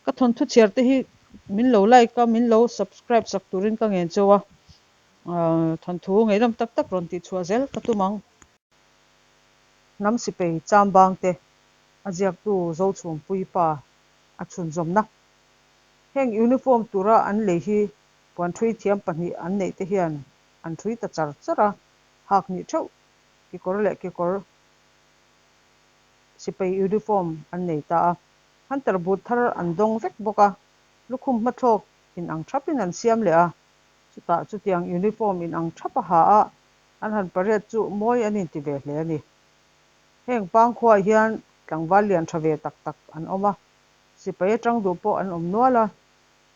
Ka thawnthu chhiar te hi min lo like a, min lo subscribe sak turin ka ngen cheu a, thawnthu ngaihnawm tak tak rawn tih chhuah zel ka tum ang. Hnam sipei chambang te a ziaktu Zochhumpui pa a chhunzawmna. Heng uniform tura an lei hi puanthui thiam pahnih an neih te hian an thui ta char char a, hak nih theuh kekawr leh kekawr sipai uniform an nei ta a. Hunter boot thar an dawng vek bawk a, lukhum hmathlawk inang thapin an siam leh a, chutah chutiang uniform inang thap a ha a, an han parade chu mawi an inti ve hle a ni. Heng pangkhuaah hian tlangval lian tha ve tak tak an awm a, sipai atang duh pawh an awm nual a,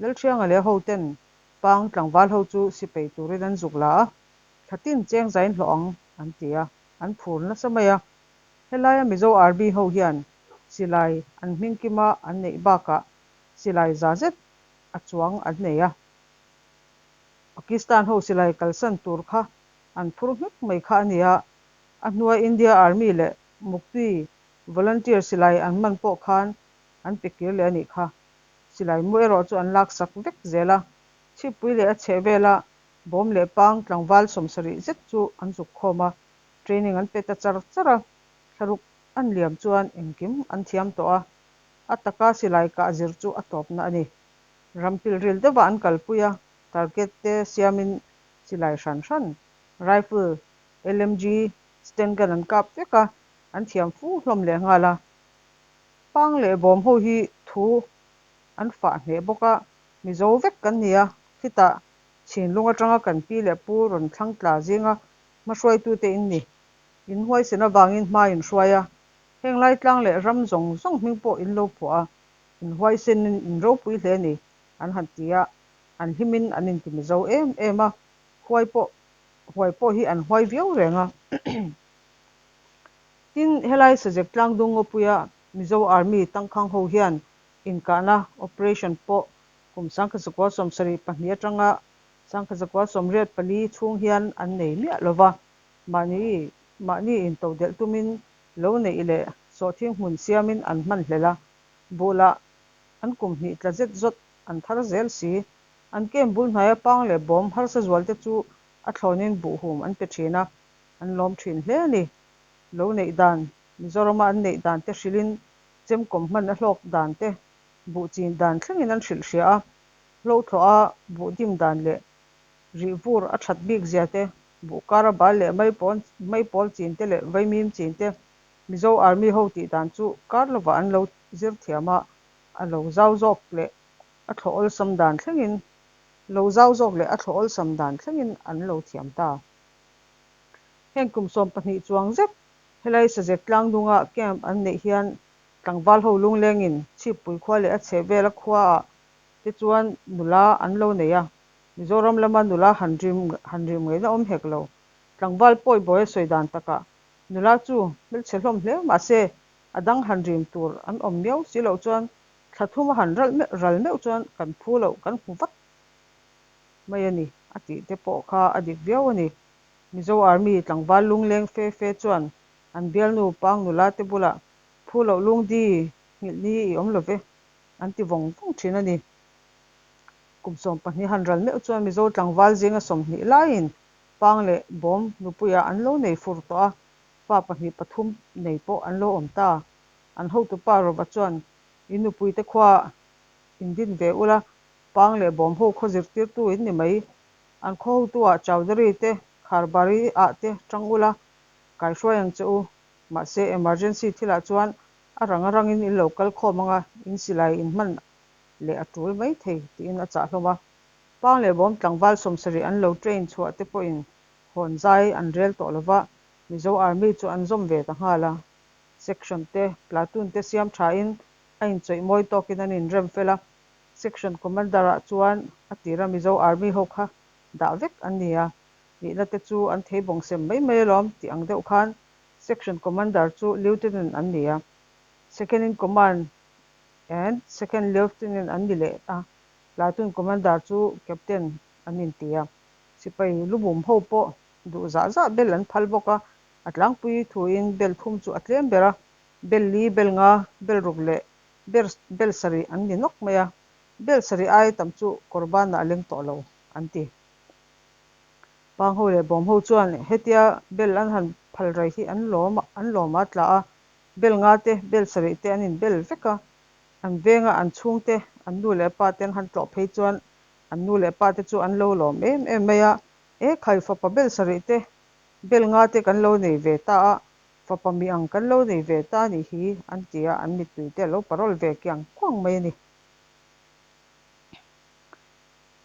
Lalthianga leh hoten pang tlangval ho chu sipai turin an zuk la a, thla tin cheng zain hlawh ang an ti a, an phur nasa mai a. Helaia Mizo Army ho hian silai an hming kima an neih bakah silai za zet a chuang an nei a. Pakistan ho silai kalsan tur kha an phur nghek mai kha a ni a, a hnua India Army leh Mukti Volunteer silai an man pawh khan an pe kir leh a nih kha. Silai mu erawh chu an laksak vek zel a, chhippui leh a chheh vela bawm leh pang tlangval sawmsarih zet chu an zuk khawm a, training an pe ta char char a, thlaruk an liam chuan engkim an thiam tawh a, a taka silai kah zir chu a tawpna a ni. Ram pilril deuhah an kalpui a, target te siamin silai hran hran, rifle, LMG, sten gun an kap vek a, an thiam fu hlawm leh nghal a. Pang leh bawm ho hi thu an fah hneh bawk a, Mizo vek kan ni a, khitah chhinlung atanga kan pi leh pu rawn thlang tla zinga hmahruaitute in ni. In huaisen avangin hma in hruai a, heng lai tlang leh ram zawng zawng hming pawh in lo phuah a, in huaisenin in ropui hle ni, an han ti a, an hlimin an inti Mizo em em a, huai pawh huai pawh hi an huai viau reng a. Tin, helai Sazek Tlangdung Ngawpuia Mizo Army tangkhang ho hian inkahna, operation, pawh kum 1972 atanga 1984 chhung hian an nei miah lo va, mahni mahni intodelh tumin lo neih leh sawhthing hmun siamin an hman hlel a, buhlah an kum hnih tla zet zawt an thar zel si. An kem bul hnaia pang leh bawm harsa zualte chu a thlawnin buhhum an pe thin a, an lawm thin hle a ni. Lo neih dan, Mizorama an neih dan te hrilhin chemkawm hman a hlawk dan te, buh chin dan thlengin an hrilh hria a, hlothlawh a buh dim dan leh rih vur a that bik zia te, buh kar a bal leh mai pawl chin te leh vaimim chin te, Mizo Army ho tih dan chu kar lovah an lo zir thiam a, a lo zau zawk leh a thlawh awlsam dan thlengin lo zau zawk leh a thlawh awlsam dan thlengin an lo thiam ta. Heng kum 12 chuang zet helai Sazek tlangdunga camp an neih hian tlangval ho lunglengin Chhippui khua leh a chheh vela khuaah te chuan nula an lo nei a, Mizoram lama nula han rim han rim ngaihna awm hek lo. Tlangval pawi bawi a sawi dan takah nula chu hmelchhe hlawm hle mahse a dang han rim tur an awm miau si loh chuan thla thum a han ral meuh ral meuh chuan kan phu loh kan hmu vat mai a ni a tih te pawh kha a dik viau a ni. Mizo Army tlangval lungleng fe fe chuan an bialnu pang nula te bulah phu loh lungdi nghilh ni i awm lo ve an ti vawng vawng thin a ni. Kum 12 han ral meuh chuan Mizo tlangval zinga 20 laiin pang leh bawm nupuiah an lo nei fur tawh a, fa pahnih pathum nei pawh an lo awm ta. An hotupa Rova chuan I nupuite khua in din ve ula, pang leh bawm ho khaw zirtirtu in ni mai. An khaw hotu-ah Chowdhury te, Kharbari-ah te tang ula, kaihruai ang che u. Mahse, emergency thilah chuan a rang a rangin in lo kal khawm anga in silai in hman leh a tul mai thei tiin a chah hlawm a. Pang leh bawm tlangval 70 an lo train chhuah te pawhin hawn zai an rel tawh lova, Mizo Army chu an zawm ve ta nghal a. Section te, platoon te siam thain a inchawih mawi tawkin an inrem fel a, Section Commander ah chuan a tira Mizo Army ho kha dah vek an ni a, nihna te chu an thei bawng sem mai mai alawm tih ang deuh khan Section Commander chu Lieutenant an ni a, Second in Command and Second Lieutenant an ni leh a, Platoon Commander chu Captain an inti a, sipai lubum ho pawh duh zah zah bel an phal bawk a, a tlangpui thuin bel thum chu a tlem ber a, bel li, bel nga, bel ruk leh. Bel sarih an ni nawk mai a, bel sarih aia tam chu kawr banah a leng tawh lo, an ti. Pang ho leh bawm ho chuan hetia bel an han phal rai hi an lawm an lawm a tla a, bel nga te, bel sarih te an inbel vek a. An venga an chhungte, an nu leh pa te an han tlawh phei chuan an nu leh pa te chu an lo lawm em em mai a, E khai fapa bel sarih te, bel nga te kan lo nei ve ta a, fapa mi ang kan lo nei ve ta a nih hi, an ti a, an mittui te a lo parawl ve kiang kuang mai a ni.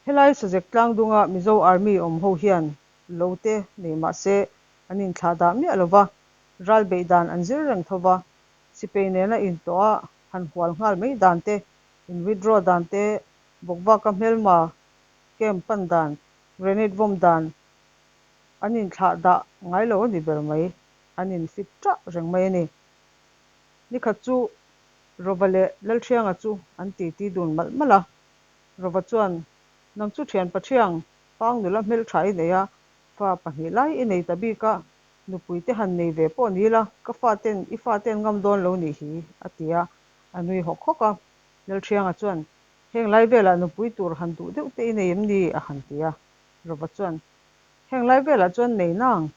Helai Sazek tlangdunga Mizo Army awm ho hian lo te nei mah se an inthlah dah miah lo va, ral beih dan an zir reng tho va, sipei nena intawh a han hual nghal mai dan te, in withdraw dan te, bawkvaka hmelma camp pan dan, grenade vawm dan an inthlah dah ngai lo a ni ber mai, an in fit ṭah reng mai a ni. Nikhat chu Rova leh Lalṭhianga chu an titi dun malh malh a, Rova chuan, Nang chu thian Pathiang, pang nula hmeltha i nei a, fa pahnih lai i nei ta bik a, nupui te han nei ve pawh ni la, ka faten i faten ngam dawn lo nih hi, a ti a, a nui hawk hawk a. Lalṭhianga chuan, Heng lai velah nupui tur han duh deuh te i nei em ni? a han ti a. Rova chuan, Heng lai velah chuan nei nang,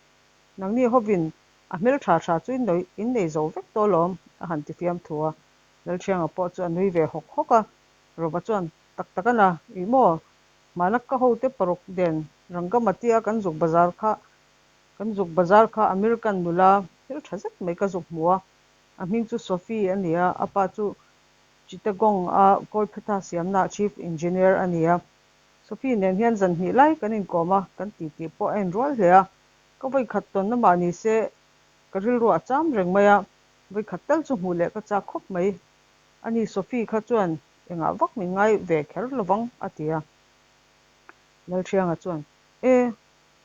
nangni hovin a hmeltha tha chu in nei zo vek tawh alawm, a han ti fiamthu a. Lalṭhianga pawh chu a nui ve hawk hawk a. Rova chuan, Tak tak a na, ih maw? Hmana ka hote paruk den Rangamatia kan zuk bazar kha, kan zuk bazar kha American nula thil tha zet mai ka zuk hmu a, a hming chu Sophie a ni a, a pa chu Chittagong a Kolkata siamnaah Chief Engineer a ni a. Sophie nen hian zan hnih lai kan inkawm a, kan titi pawh a inrual hle a, ka vawikhat tawnna mah ni se ka rilru a cham reng mai a, vawikhat tal chu hmuh leh ka chak khawp mai. Ani Sophie kha chuan engah vak min ngai ve kher lovang a ti a. Lalṭhianga chuan, E,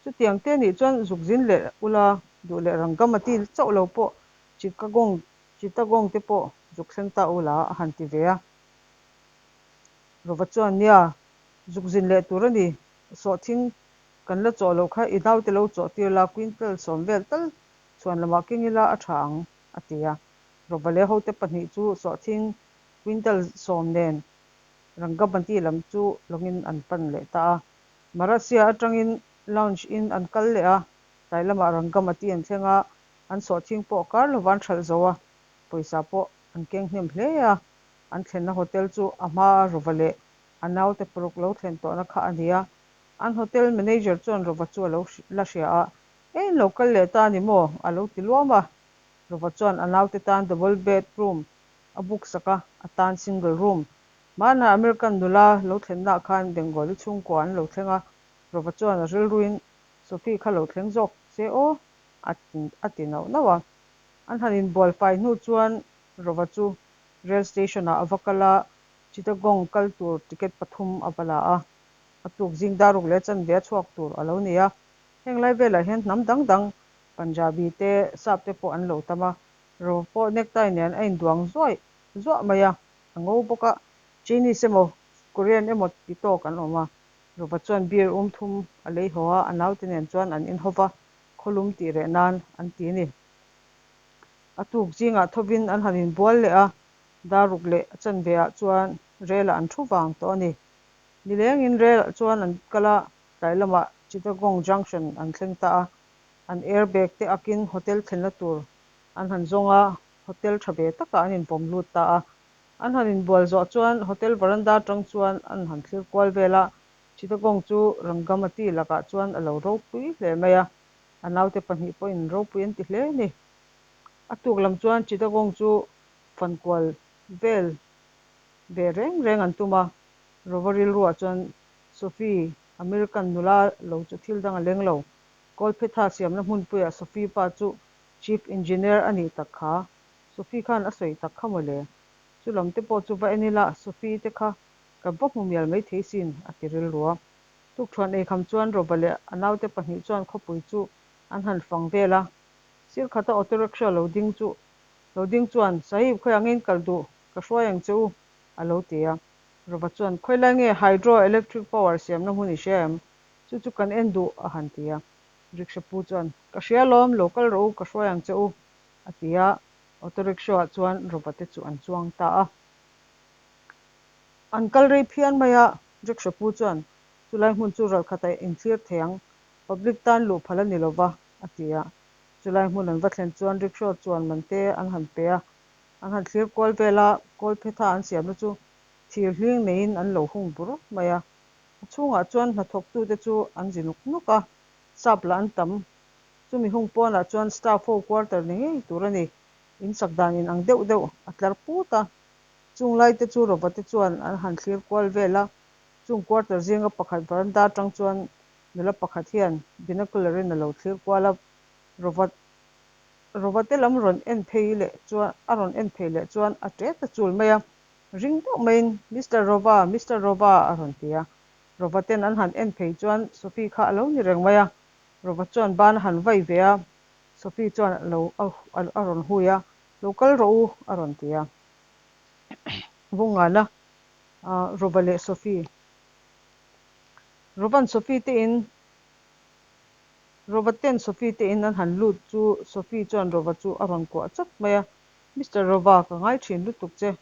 chutiang te nih chuan zuk zin leh ula, duh leh Rangamati chauh lo pawh Chittagong Chittagong te pawh zuk thleng ta ula a han ti ve a. Rova chuan, Nia, zuk zin leh tur a ni, sawhthing kan la chawh loh kha i naute lo chawh tir la, quintal sawm vel tal chhuan lamah keng ila a tha ang a ti a. Rovale hote pahnih chu sawhthing quintal sawm nen Rangamati lam chu lawngin an pan leh ta a. Marasia atangin lounge in an kal leh a, tlai lamah Rangamati an thleng a, an sawhthing pawh kar lova an hralh zo a, pawisa pawh an keng hnem hle a. An thlenna hotel chu a hmaa Rova leh a naute paruk lo thlen tawhna kha a ni a. An hotel manager chuan Rova chu a lo la hria a, E in lo kal leh ta a ni maw? a lo ti luam a. Rova chuan a naute tan double bed room a book sak a, a tan single room. Hmanah American nula lo thlennaah khan Bengali chhungkua an lo thleng a, Rova chuan a rilruin Sophie kha lo thleng zawk se aw a ti nauh nauh a. An han inbual fai hnu chuan Rova chu rail station ah a va kal a, Chittagong kal tur ticket pathum a va la a. A tuk zing daruk leh chanve a chhuak tur a lo ni a. Heng lai velah hian hnam dang dang Punjabi te, Sap te pawh an lo tam a, Rova pawh necktie nen a induang zuai zuah mai a, a ngo bawk a, Chinese emaw Korean emaw ti tawk an awm a, Rova chuan beer um thum a lei haw a, a naute nen chuan an inhaw va, khawlum tih reh nan an ti a ni. A tuk zingah thovin an han inbual leh a, daruk leh a chanve ah chuan rel ah an thu vang tawh a ni. Nilengin rel ah chuan an kal a, tlai lamah Chittagong Junction an thleng ta a, An air bag te akin hotel thlenna tur an han zawng a, hotel tha ve takah an invawm lut ta a. An han inbual zawh chuan hotel veranda atang chuan an han thlir kual vel a, Chittagong chu Rangamati lakah chuan a lo ropui hle mai a, a naute pahnih pawhin ropui an ti hle a ni. A tuk lam chuan Chittagong chu fankual vel ve reng reng an tum a, Rova rilruah chuan Sophie, American nula lo chu thil dang a leng lo. Kawlphetha siamna hmunpuiah Sophie pa chu Chief Engineer a nih tak kha. Sophie khan a sawi tak kha mawle. Chu lam te pawh chu va en ila, Sophie te kha kan va hmu mial mai thei sin, a ti rilru a. Tukṭhuan eikham chuan Rova leh a naute pahnih chuan khawpui chu an han fang vel a. Sir khata auto rickshaw lo ding chu lo ding chuan, Sahib, khawiah nge in kal duh? Ka hruai ang che u, a lo ti a. Rova chuan, Khawilai nge hydro electric power siamna hmun i hria em? Chu chu kan en duh, a han ti a. Rickshaw pu chuan, Ka hria lawm, lo kal rawh u, ka hruai ang che u, a ti a. Auto rickshaw ah chuan Rova te chu an chuang ta a. An kal rei phian mai a, rickshaw pu chuan chulai hmun chu ralkhatah inthlir thei ang, public tan luh phal a ni lo va, a ti a. Chulai hmun an va thlen chuan rickshaw chuan man te an han pe a, an han thlir kual vel a, kawlphetha an siamna chu thir hling neiin an lo hung bur mai a. A chhungah chuan hnathawktute chu an zi nuk nuk a, sap lah an tam. Chumi hung pawnah chuan staff ho quarter ni ngei tur a ni, in sak dan in ang deuh deuh a tlar put a. Chung lai te chu Rova te chuan an han thlir kual vel a, chung quarter zinga pakhat veranda atang chuan nula pakhat hian binocular in a lo thlir kual a, Rova Rova te lam rawn en phei leh chuan a rawn en phei leh chuan a ṭe ta chul mai a, ring deuh maiin Mister Rova, Mister Rova a rawn ti a. Rova ten an han en phei chuan Sophie kha a lo ni reng mai a, Rova chuan ban a han vai ve a, Sophie chuan a lo a rawn hui a, Lo kal rawh u a rawn ti a. Vungana Rova leh Sophie Rovan Sophie te in Rova ten Sophie te in an han lut chu Sophie chuan Rova chu a rawn kuah chawt mai a, Mister Rova, ka ngai thin lutuk che.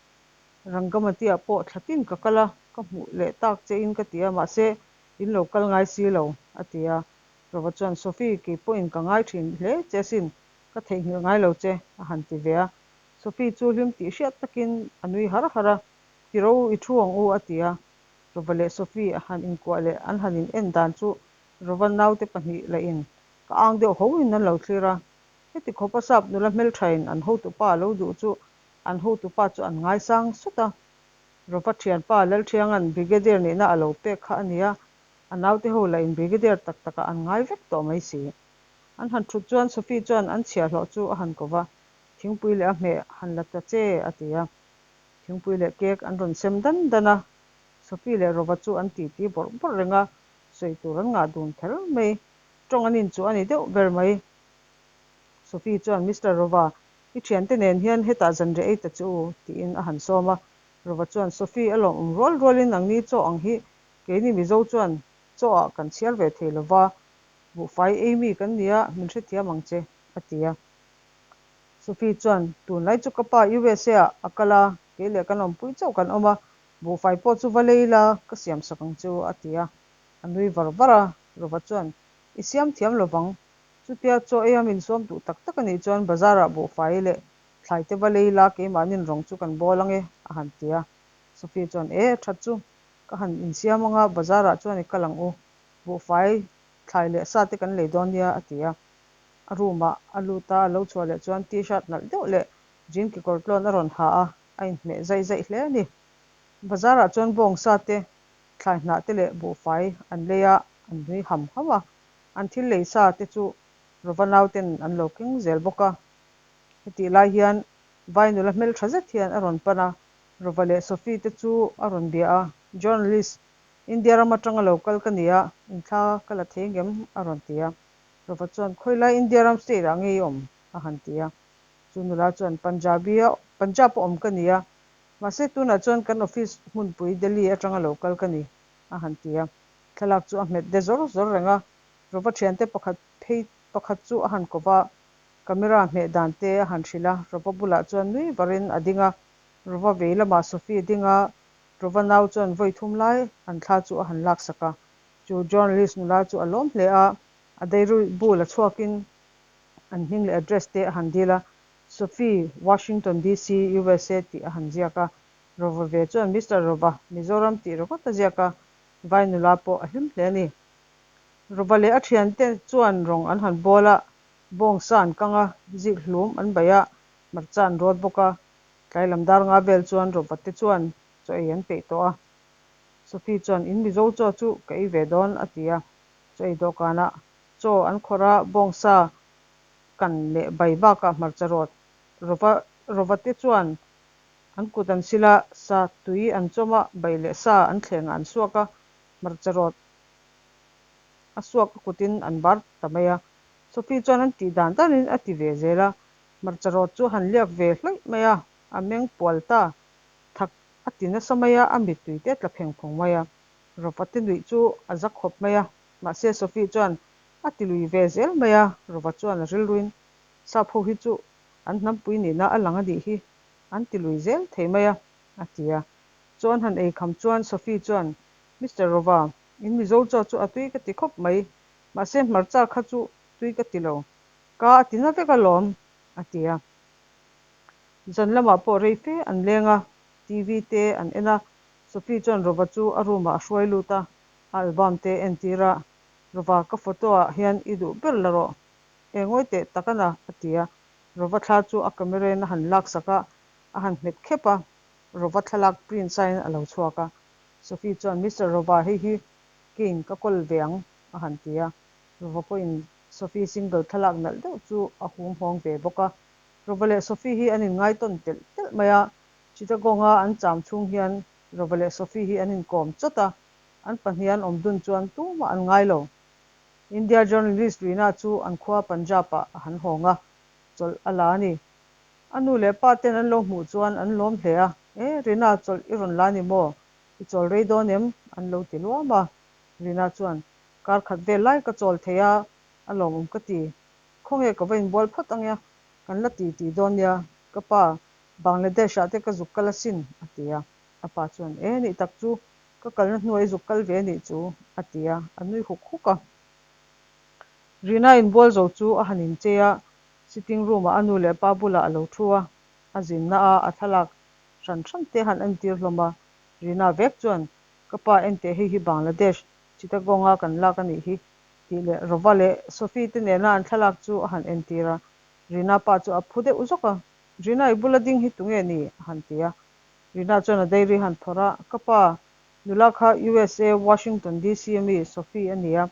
Rangamati-ah pawh thla tin ka kal a, ka hmuh leh tak che in ka ti a, mahse in lo kal ngai si lo, a ti a. Rova chuan, Sophie, kei pawhin ka ngai thin hle che asin, ka theihnghilh ngai lo che, a han ti ve a. Sophie chu hlim tih hriat takin a nui har har a, Ti ro, i thu ang u, a ti a. Rova leh Sophie a han inkuah leh an han in en dan chu Rova naute pahnih lahin ka ang deuh ho in an lo thlir a. Heti khawpa sap nula hmelthain an hotupa a lo duh chu an hotupa chu an ngaisang sawt a. Rova thianpa Lalthianga'n Brigadier nihna a lo pek kha a ni a, a naute ho lahin Brigadier tak takah an ngai vek tawh mai si. An han thut chuan Sophie chuan an chhiahhlawh chu a han ko va, Thingpui leh a hmeh han la ta che, a ti a. Thingpui leh cake an rawn sem dan dan a, Sophie leh Rova chu an titi bawrh bawrh reng a, sawi tur an ngah dun kher mai. Tawng an inchuh a ni deuh ber mai. Sophie chuan, Mister Rova, i thiante nen hian hetah zanriah ei ta che u, tiin a han sawm a. Rova chuan, Sophie, a lawmawm rual rualin nangni chaw ang hi keini Mizo chuan chaw ah kan chhiar ve thei lova, buhfai ei mi kan nia, min hrethiam ang che, a ti a. Sophie chuan, Tunlai chu ka pa USA ah a kal a, kei leh kan awmpui chauh kan awm a, buhfai pawh chu va lei la, ka siam sak ang chu, a ti a. A nui var var a, Rova chuan, I siam thiam lo vang. Chutia chaw eia min sawm duh tak tak a nih chuan bazar ah buhfai leh thlai te va lei la, keimahnin rawng chu kan bawl ang e, a han ti a. Sophie chuan, E, that chu, ka han insiam ang a, bazar ah chuan i kal ang u. Buhfai, thlai leh sa te kan lei dawn nia, a ti a. A room ah a lut a, a lo chhuah leh chuan t-shirt nalh deuh leh jean kekawr tlawn a rawn ha a, a inhmeh zaih zaih hle a ni. Bazar ah chuan bawng sa te, thlai hnah te leh buhfai an lei a, an nui ham ham a. An thil lei sa te chu Rova nau ten an lo keng zel bawk a. Hetih lai hian vai nula hmeltha zet hian a rawn pan a, Rova leh Sophie te chu a rawn bia a, Journalist, India ram atanga lo kal ka ni a, inthla ka la thei ngem? a rawn ti a. Rova chuan, Khawilai India ram state ah nge i awm? a han ti a. Chu nula chuan, Punjabi a, Punjab a awm ka ni a, mahse tunah chuan kan office hmunpui Delhi atanga lo kal ka ni, a han ti a. Thlalak chu a hmet de zawr zawr reng a, Rova thiante pakhat phei pakhat chu a han kawp a, camera hmeh dan te a han hrilh a, Rova bulah chuan nui varin a ding a, Rova vei lamah Sophie a ding a, Rova nau chuan vawi thum lai an thla chu a han laksak a. Chu journalist nula chu a lawm hle a, a dairy bu la chhuakin an hming leh address te a han dil a, Sophie, Washington DC, USA tih a han ziak a. Rova ve chuan Mister Rova, Mizoram tih ringawt a ziak a, vai nula pawh a hlim hle a ni. Rova leh a thiante chuan rawng an han bawl a, bawngsa an kang a, zik hlum an baih a, hmarcha an rawt bawk a. Tlai lam dar nga vel chuan Rova te chuan chaw ei an peih tawh a. Sophie chuan, In Mizo chaw chu ka ei ve dawn, a ti a. Chaw ei dawhkanah chaw an khawrh a, bawngsa kan leh bai bakah hmarcha rawt Rova Rova te chuan an kut an sil a, sa tui an chawm a, bai leh sa an thlengah an suak a, hmarcha rawt a suak a kutin an bar ta mai a. Sophie chuan an tih dan danin a ti ve zel a, hmarcha rawt chu a han liak ve hlawih mai a, a meng pual ta thak a ti nasa mai a, a mittui te a tla pheng phawng mai a. Rova te nuih chu a za khawp mai a, mahse Sophie chuan a ti lui ve zel mai a, Rova chuan a rilruin sap ho hi chu an hnampui nihna a lang a nih hi an ti lui zel thei mai a, a ti a. Chaw an han ei kham chuan Sophie chuan, Mister Rova, in Mizo chaw chu a tui ka ti khawp mai, mahse hmarcha kha chu tui ka ti lo. Ka a ti na vek alawm, a ti a. Zan lamah pawh rei fe an leng a, TV te an en a, Sophie chuan Rova chu a room ah a hruai lut a, a album te a entir a, Rova, ka photo ah hian i duh ber la rawh. E ngawi teh tak a na, a ti a. Rova thla chu a camera in a han laksak a, a han hmet khep a, Rova thlalak print sain a lo chhuak a. Sophie chuan, Mister Rova, hei hi keiin ka kawl ve ang, a han ti a. Rova pawhin Sophie single thlalak nalh deuh chu a hum hawng ve bawk a. Rova leh Sophie hi an inngai tawn telh telh mai a, Chittagong-a an cham chhung hian Rova leh Sophie hi an inkawm chawt a, an pahnih an awm dun chuan tumah an ngai lo. India journalist Rina chu an khua Punjab-ah a han hawng a, chawlh a la a ni. A nu leh pa ten an lo hmuh chuan an lawm hle a, E, Rina, chawlh i rawn la ni maw? I chawl rei dawn em? an lo ti luam a. Rina chuan, Kar khat vel lai ka chawl thei a, a lawmawm ka ti. Khawnge ka va inbual phawt ang e, kan la ti ti dawn nia, ka pa Bangladesh ah te ka zuk kal asin, a ti a. A pa chuan, E, nih tak chu, ka kalna hnuai zuk kal ve nih chu, a ti a, a nui huk huk a. Rina inbual zo chu a han inchei a, sitting room ah a nu leh pa bulah a lo thu a, a zinna a a thlalak hran hran te han entir hlawm a. Rina vek chuan, Ka pa enteh hei hi Bangladesh, Chittagong a kan lak a nih hi, tih leh Rova leh Sophie te nena an thlalak chu a han entir a. Rina pa chu a phu deuh zawk a, Rina i bula ding hi tunge ni? a han ti a. Rina chuan a diary han phawrh a, Ka pa, nula kha USA, Washington DC a mi Sophie a ni a,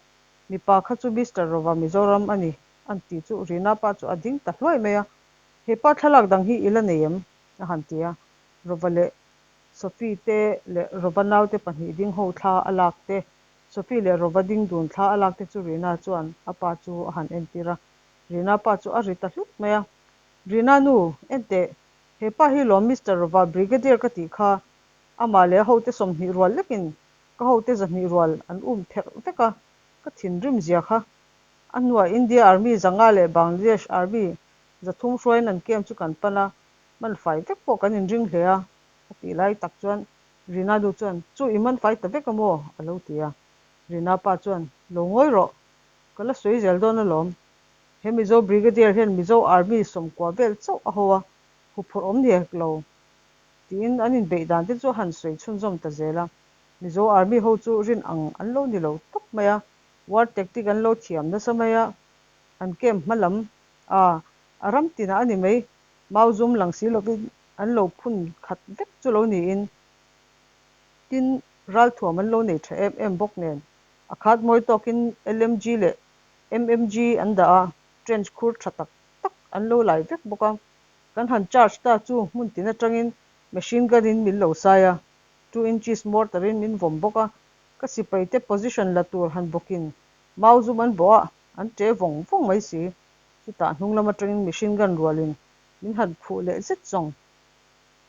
mipa kha chu Mister Rova Mizoram a ni, an ti chu Rina pa chu a ding ta hluai mai a. He pa thlalak dang hi i la nei em? a han ti a. Rova leh Sophie te leh Rova naute pahnih ding ho thla a lak te, Sophie leh Rova ding dun thla a lak te chu Rina chuan a pa chu a han entir a. Rina pa chu a ri ta hlut mai a. Rina nu, enteh, he pa hi lawm Mister Rova Brigadier ka tih kha, amah leh a hote 20 rual lekin ka hote 200 rual an um pherh vek a, ka thinrim zia kha. A hnuah India Army 500 leh Bangladesh Army 300 hruaiin an camp chu kan pan a, man fai vek pawh kan inring hle a, a tih lai tak chuan Rina nu chuan, Chu i man fai ta vek a maw? a lo ti a. Rina pa chuan, Lo ngawi rawh, ka la sawi zel dawn alawm. He Mizo Brigadier hian Mizo Army 90 vel chauh a ho a, huphurh awm ni hek lo, tiin an inbeih dan te chu a han sawi chhunzawm ta zel a. Mizo Army ho chu rin ang an lo ni lo tawp mai a, war tactic an lo thiam nasa mai a, an camp hma lam a, a ram tinah a ni mai, mau zum lang si lovin an lo phun khat vek chu lo niin, tin ralthuam an lo nei tha em em bawk nen, a khat mawi tawkin LMG leh MMG an dah a, trench khur tha tak tak an lo lai vek bawk a. Kan han charge ta chu hmun tin atangin machine gun in min lo sai a, two inches mortar in min vawm bawk a, ka sipai te position la tur han bawkin mau zum an bawh a, an che vawng vawng mai si. Chutah hnung lam atangin machine gun rualin min han khuh leh zet zawng.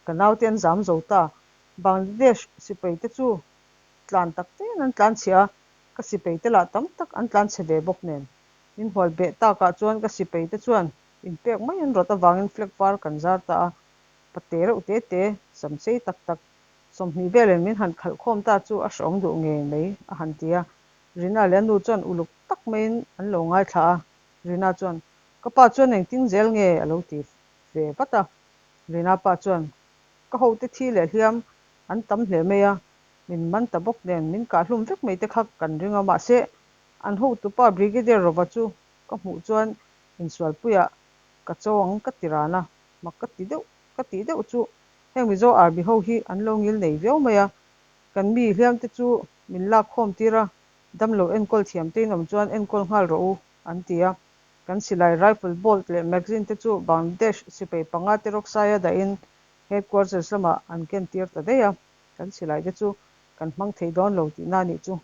Ka naute an zam zo ta, Bangladesh sipai te chu tlan tak tein an tlan chhia a, ka sipai te lah tam tak an tlan chhe ve bawk nen. Min hual beh takah chuan ka sipai te chuan inpek mai an rawt avangin flag var kan zar ta a, pate reuh te te, sam sei tak tak, 20 velin min han khalh khawm ta chu a hrehawm duh ngei mai, a han ti a. Rina leh a nu chuan uluk tak maiin an lo ngaithla a, Rina chuan, Ka pa chuan engtin zel nge? a lo ti ve vat a. Rina pa chuan, Ka hote thi leh hliam an tam hle mai a, min man ta bawk nen min kah hlum vek mai te kha kan ring a, mahse an hotupa Brigadier Rova chu ka hmuh chuan insualpuiah ka cho ang ka ti ran a, mak ka ti deuh ka tih deuh chu heng Mizo Army ho hi an lo ngil nei viau mai a, kan mi hliam te chu min lak khawm tir a, damlo enkawl thiam te in awm chuan enkawl nghal rawh u an ti a, kan silai rifle bolt leh magazine te chu Bangladesh sipai panga te rawksaia dahin headquarters lamah an ken tir ta daih a. Kan silai te chu kan hmang thei dawn lo tihna a nih chu.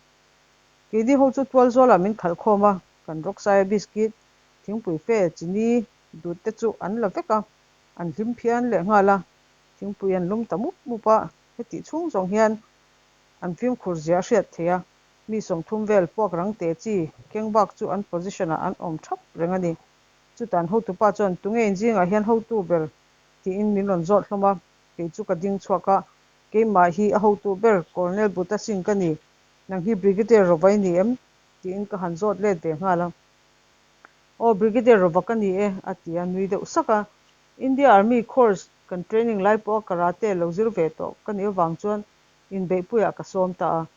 Keini ho chu tual zualah min khalh khawm a, kan rawksaia biscuit, thingpui fe, chini, dut te chu an la vek a, an hlim phian leh nghal a, thingpui an lum ta mup mup a, hetih chhung zawng hian an fimkhur zia a hriat theih a, mi 30 vel puak rang te chi keng bak chu an position ah an awm thap reng a ni. Chutan hotupa chuan tunge inzingah hian hotu ber tiin min rawn zawt hlawm a, kei chu ka ding chhuak a. Keimah hi a hotu ber Colonel Buta Singh ka ni, nang hi Brigadier Rova i ni em? tiin ka han zawt let ve nghal a. Aw, Brigadier Rova ka ni e, a ti a, nui deuh sak a. India Army course kan training lai pawha karate lo zir ve tawh ka nih avang chuan inbeihpuiah ka sawm ta a.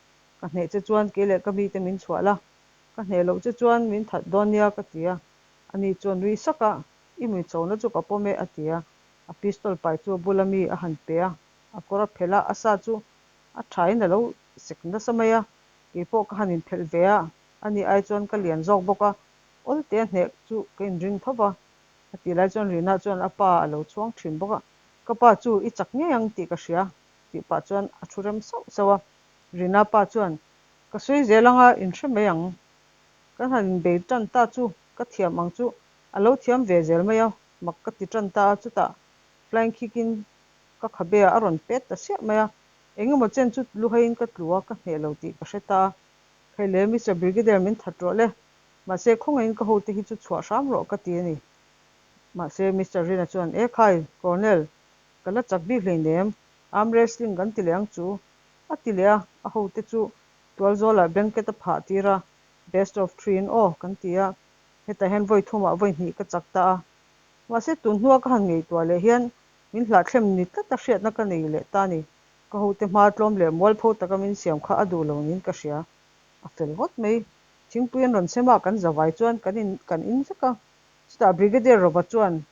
Ka hneh che chuan kei leh ka mite min chhuah la, ka hneh loh che chuan min that dawn nia ka ti a. Ani chuan nui sak a, I mi chona chu ka pawm e, a ti a. A pistol pai chu a bula mi a han pe a, a kawr a phelh a, a sa chu a thain a lo sek nasa mai a, keipawh ka han inphelh ve a, ani ai chuan ka lian zawk bawk a, awlte a hneh chu ka inring tho va, a tih lai chuan Rina chuan a pa a lo chhuang thin bawk a, ka pa chu i chak ngei ang tih ka hria tih pah chuan a thu rem sauh sauh a, Rina pa chuan ka sawi zel anga inhre mai ang, kan han inbei tan ta chu ka thiam ang chu a lo thiam ve zel mai a, mak ka ti tan ta a, chutah flying kick in ka khabe ah a rawn pet ta siah mai a, engemaw chen chu luhaiin ka tlu a, ka hneh lo tih ka hre ta a, Khaile Mister Brigadier min that rawh le, mahse khawngaihin ka hote hi chu chhuah hram rawh ka ti a ni. Mahse Mister Rina chuan, E khai, Colonel, ka la chak bik hleinem, arm wrestling kan ti leh ang chu, a ti leh a, a hote chu tualzawlah blanket a phah tir a, best of three in aw kan ti a, hetah hian vawi thumah vawi hnih ka chak ta a. Mahse tun hnua ka han ngaihtuah leh hian min hlahthlem ni tlata hriatna ka nei leh ta a ni. Ka hote hma tlawm leh mualpho taka min siam kha a duh lo niin ka hria. A fel ngawt mai. Thingpui an rawn sem a, kan zavai chuan kan in kan in vek a. Chutah Brigadier Rova chuan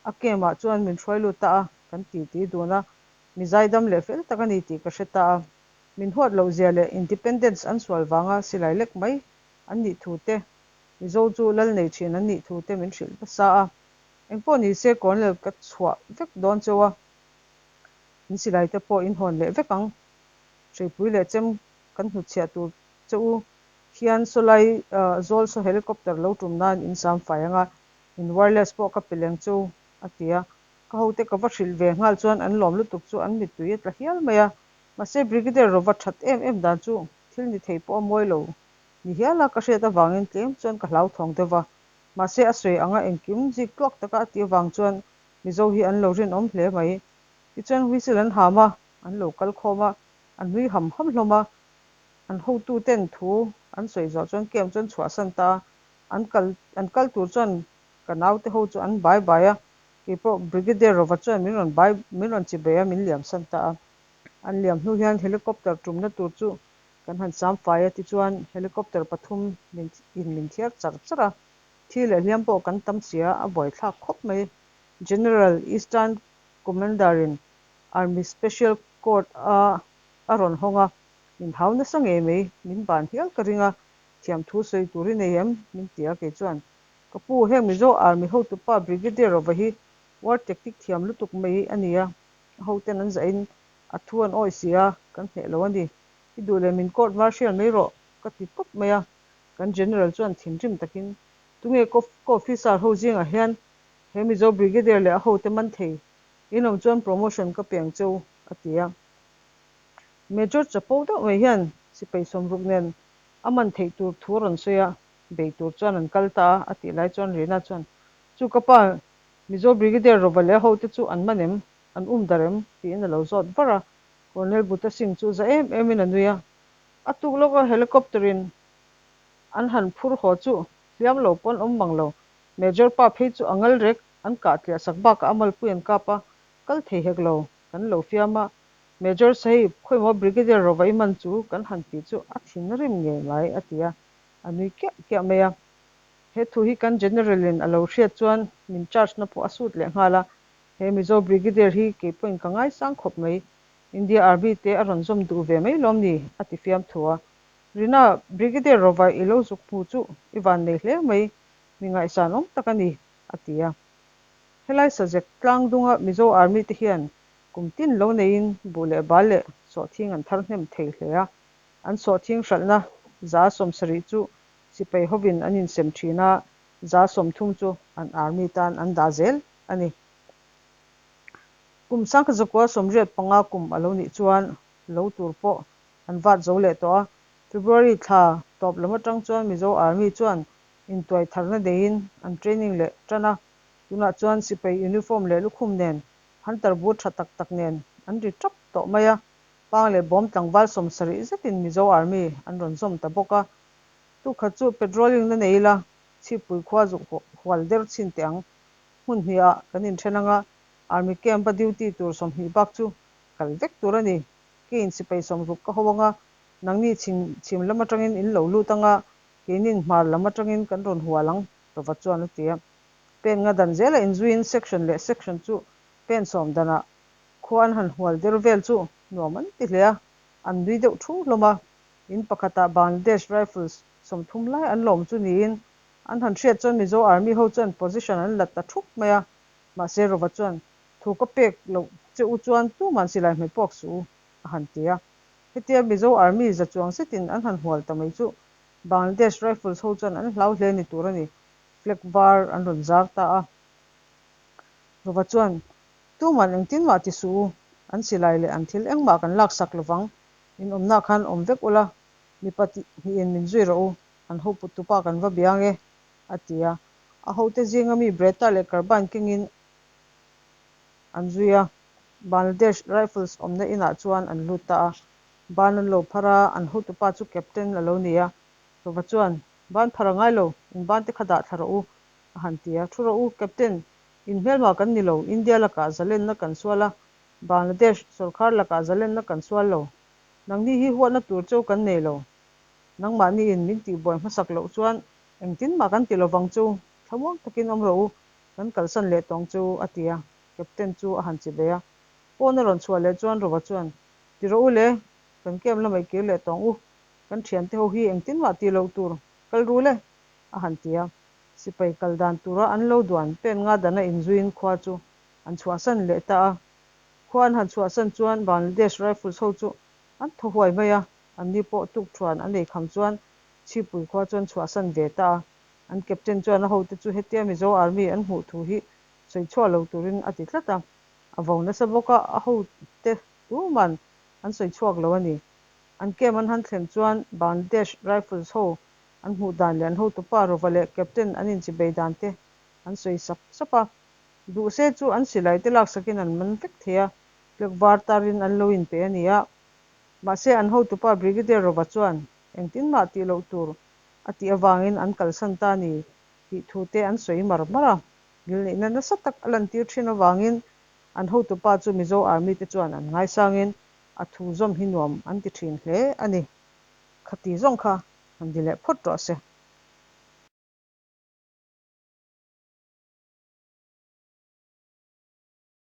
a camp ah chuan min hruai lut ta a, kan titi dun a. Mi zaidam leh fel tak a ni tih ka hre ta a. Min huat loh zia leh Independence an sual vanga silai lek mai an nih thu te, Mizo chu lal nei thin an nih thu te min hrilh nasa a. Engpawh ni se Colonel ka chhuah vek dawn cheu a, in silai te pawh in hawn leh vek ang. Hreipui leh chem kan hnutchhiah tur che u hian sawlai zawl saw helicopter lo tum nan in sam fai ang a, in wireless pawh ka pe leng cheu a ti a. Ka hote ka va hrilh ve nghal chuan an lawm lutuk chu an mittui a tla hial mai a. Mahse Brigadier Rova that em em dan chu thil ni thei pawh a mawi lo ni hial a ka hriat avangin tlem chuan ka hlauthawng deuh va. Mahse a sawi anga engkim zik tluak taka a tih avang chuan Mizo hi an lo rinawm hle mai. Tichuan whistle an ham a, an lo kal khawm a, an nui ham ham hlawm a. An hotu ten thu an sawi zawh chuan camp chu an chhuahsan ta a, an kal an kal tur chuan ka naute ho chu an bai bai a, keipawh Brigadier Rova chuan min rawn bai min rawn chi bei a, min liamsan ta a. An liam hnu hian helicopter tumna tur chu kan han sam fai a, tichuan helicopter pathum min in min thiar char char a, thi leh hliam pawh kan tam sia, a buaithlak khawp mai. General Eastern Commander in Army Special Court a a rawn hawng a, min hau nasa ngei mai, min ban hial ka ring a, thiamthu sawi tur i nei em? min ti a, kei chuan ka pu heng Mizo Army hotupa Brigadier Rova hi war tactic thiam lutuk mai a ni a, a hoten an zahin a thu an awih si a, kan hneh lo a ni. I duh leh min court martial mai rawh, ka ti tawp mai a. Kan General chuan thinrim takin, Tunge ka officer ho zingah hian he Mizo Brigadier leh a hote man thei in awm chuan promotion ka pe ang che u, a ti a. Major chapo deuh mai hian sipai sawmruk nen a man theih tur thu a rawn sawi a, bei tur chuan an kal ta a, a tih lai chuan Rina chuan, Chu ka pa, Mizo Brigadier Rova leh a hote chu an man em? An um dar em? tiin a lo zawt var a. Colonel Buta Singh chu za em emin a nui a. A tuk lawka helicopter in an han phur haw chu hliam lo pawn awm mang lo. Major pa phei chu a ngal rek an kah tliah sak bakah a malpui an kap a, kal thei hek lo. Kan lo fiam a. Major Sahib, khawimaw Brigadier Rova i man chu kan han tih chu a thinrim ngei mai, a ti a. A nui kiah kiah mai a. He thu hi kan General in a lo hriat chuan min charge na pawh a sut leh nghal a. He Mizo Brigadier hi kei pawhin ka ngaisang khawp mai. India Army te a rawn zawm duh ve mai lawm ni? a ti fiam thu a. Rina, Brigadier Rova i lo zuk hmu chu i van nei hle mai, mi ngaihsan awm tak a ni, a ti a. Helai Sazek tlang dunga Mizo Army te hian kum tin lo neiin buh leh bal leh sawhthing an thar hnem thei hle a. An sawhthing hralhna 70% chu sipai hovin an insem thin a, 30% chu an Army tan an dah zel a ni. Kum 1985 kum a lo nih chuan lo tur pawh an vat zo leh tawh a. February thla tawp lam atang chuan Mizo Army chuan intuai tharna neiin an training leh tan a. Tunah chuan sipai uniform leh lukhum nen, hunter boot tha tak tak nen an ri tap tawh mai a, Pang leh Bawm tlangval 70 zetin Mizo Army an rawn zawm ta bawk a. Tukhat chu patrolling na nei ila, Chhippui khua zuk hual der chhin teh ang. Hmun hnihah kan inthen anga Army camp a duty tur 20 bak chu kal vek tur a ni. Keiin sipai 60 ka ho anga, nangni chhim chhim lam atangin in lo lut anga, keinin hmar lam atangin kan rawn hual ang, Rova chuan a ti a. Pen nga dan zela inzuiin section leh section chu pen 10 danah khua an han hual der vel chu nuam an ti hle a, an nui deuh thu hlawm a. In pakhatah Bangladesh Rifles 30 lai an lawm chu niin an han hriat chuan Mizo Army ho chuan position an la ta thup mai a, mahse Rova chuan thu ka pek loh che u chuan tuman silai hmeh puak suh u a han ti a. Hetia Mizo Army za chuang zetin an han hual ta mai chu Bangladesh Rifles ho chuan an hlau hle ni tur a ni, flag var an rawn zar ta a. Rova chuan tuman engtin mah ti suh u, an silai leh an thil engmah kan laksak lovang, in awmna khan awm vek ula, mipa hnihin min zui rawh u, an ho put tupa kan va biang e, a ti a. A hote zinga mi Bretta leh Carbine kengin an zui a, Bangladesh Rifles awmna inah chuan an lut ta a. Ban an lo phar a, an hotupa chu Captain a lo ni a. Rova chuan, Ban phar a ngai lo, in ban te kha dah thla rawh u, a han ti a. Thu rawh u, Captain, in hmelma kan ni lo, India lakah zalenna kan sual a, Bangladesh sawrkhar lakah zalenna kan sual lo. Nangni hi huatna tur cheu kan nei lo. Nangmahniin min tihbuai hmasak loh chuan engtin mah kan ti lovang chu, thlamuang takin awm rawh u, kan kalsan leh tawng chu, a ti a. Captain chu a han chi ve a. Pawn a rawn chhuah leh chuan Rova chuan, Ti rawh u le, kan camp lamah i kir leh tawng u, kan thiante ho hi engtin mah ti loh tur, kal ru le, a han ti a. Sipai kal dan tura an lo duan pen nga dana inzuiin khua chu an chhuahsan leh ta a. Khua an han chhuahsan chuan Bangladesh Rifles ho chu an thaw huai mai a, anni pawh tuk thuan an ei kham chuan Chhipui khua chuan chhuahsan ve ta a. An captain chuan a hote chu hetia Mizo Army an hmuh thu hi sawi chhuah lo turin a ti tlat a. A vo nasa bawk a, a hote tuman an sawi chhuak lo a ni. An camp an han thlen chuan Bangladesh Rifles ho an hmuh dan leh an hotupa Rova leh captain an inchibei dan te an sawi sap sap a. Duh se chu an silai te laksakin an man vek thei a, flag var tarin an lo inpe a ni a. Mahse an hotupa Brigadier Rova chuan engtin mah tih loh tur a tih avangin an kalsan ta a ni tih thu te an sawi mar mar a. Ngilneihna nasa tak a lantir thin avangin an hotupa chu Mizo Army te chuan an ngaisangin a thu zawm hi nuam an ti thin hle a ni. Khati zawng kha han di leh phawt rawh se.